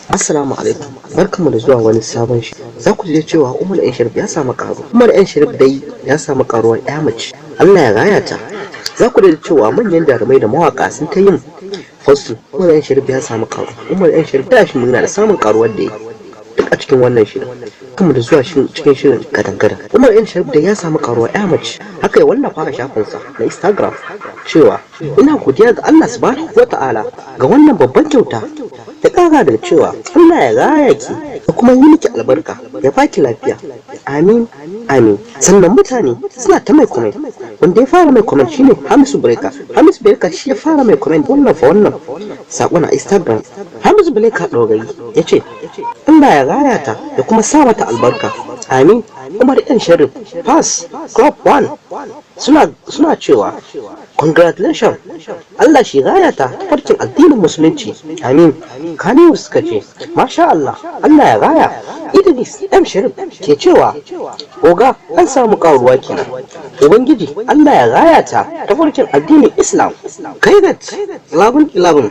Assalamu alaikum, barkanmu da zuwa wani sabon shi. Za ku ji cewa Umar M Sharif ya samu karu. Umar M Sharif dai ya samu karuwar ya mace. Allah ya raya ta. Za ku da cewa manyan jarumai da mawaka sun ta yin posting Umar M Sharif ya samu karu. Umar M Sharif da shi murna da samun karuwar da ya duk a cikin wannan shirin. Kuma da zuwa cikin shirin gadan-gadan. Umar M Sharif da ya samu karuwar ya mace. Haka ya wallafa a shafinsa na Instagram cewa ina godiya ga Allah Subhanahu wa Ta'ala ga wannan babban kyauta. Ya kara da cewa Allah ya raya ki da kuma yi miki albarka, ya baki lafiya, amin amin. Sannan mutane suna ta mai comment. Wanda ya fara mai comment shine Hamisu Breaker. Hamisu Breaker shi ya fara mai comment, wallafa wannan sakon a Instagram. Hamisu Breaker Ɗorayi ya ce Allah ya raya ta ya kuma sa mata albarka, amin. Umar M Sharif Fans Club 1 suna cewa congratulations, Allah shi raya ta tafarkin addinin Musulunci, amin. Kaniyu suka ce masha Allah, Allah ya raya. Idris M Sharif ke cewa oga, an samu karuwa kenan, Ubangiji Allah ya raya ta tafarkin addinin Islam. Kairat 1111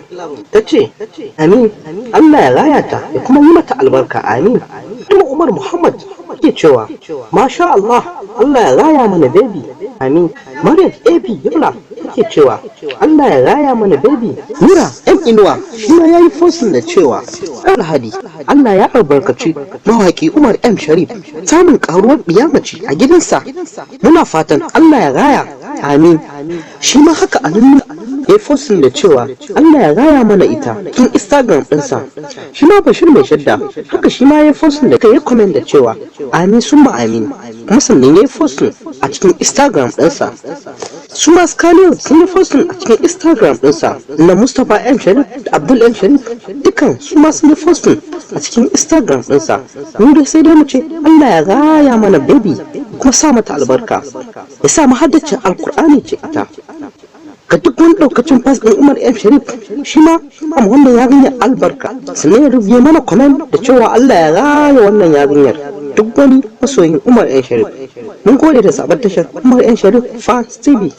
ta ce amin, Allah ya raya ta ya kuma yi mata albarka, amin. Kuma Umar Muhammad ke cewa masha Allah, Allah ya raya mana baby, amin. Maryam AP Yola take cewa Allah ya raya mana baby. Nura M Inuwa shi ma yayi posting da cewa Alhadi Allah ya albarkaci mawaki Umar M Sharif samun karuwar mace a gidansa, muna fatan Allah ya raya, amin. Shi ma haka Alinu ya posting da cewa Allah ya raya mana ita cikin Instagram ɗinsa. Shi ma Bashir Mai Shadda haka shi ma ya posting da ya comment da cewa amin summa amin, kuma sannan ya yi posting a cikin Instagram ɗinsa. Su ma Scanio sun yi posting a cikin Instagram ɗinsa na Mustapha M Sharif da Abdul M Sharif, dukkan su ma sun yi posting a cikin Instagram ɗinsa. Mu dai sai dai mu ce Allah ya raya mana baby, kuma sa mata albarka, ya sa mahaddacin Alkur'ani ce ita. Ga duk wani daukacin fans ɗin Umar M Sharif, shi ma amma wannan yarinyar albarka, sannan ya rubuce mana comment da cewa Allah ya raya wannan yarinyar. Duk wani masoyin Umar M Sharif, mun gode da zaɓar tashar Umar M Sharif Fans TV.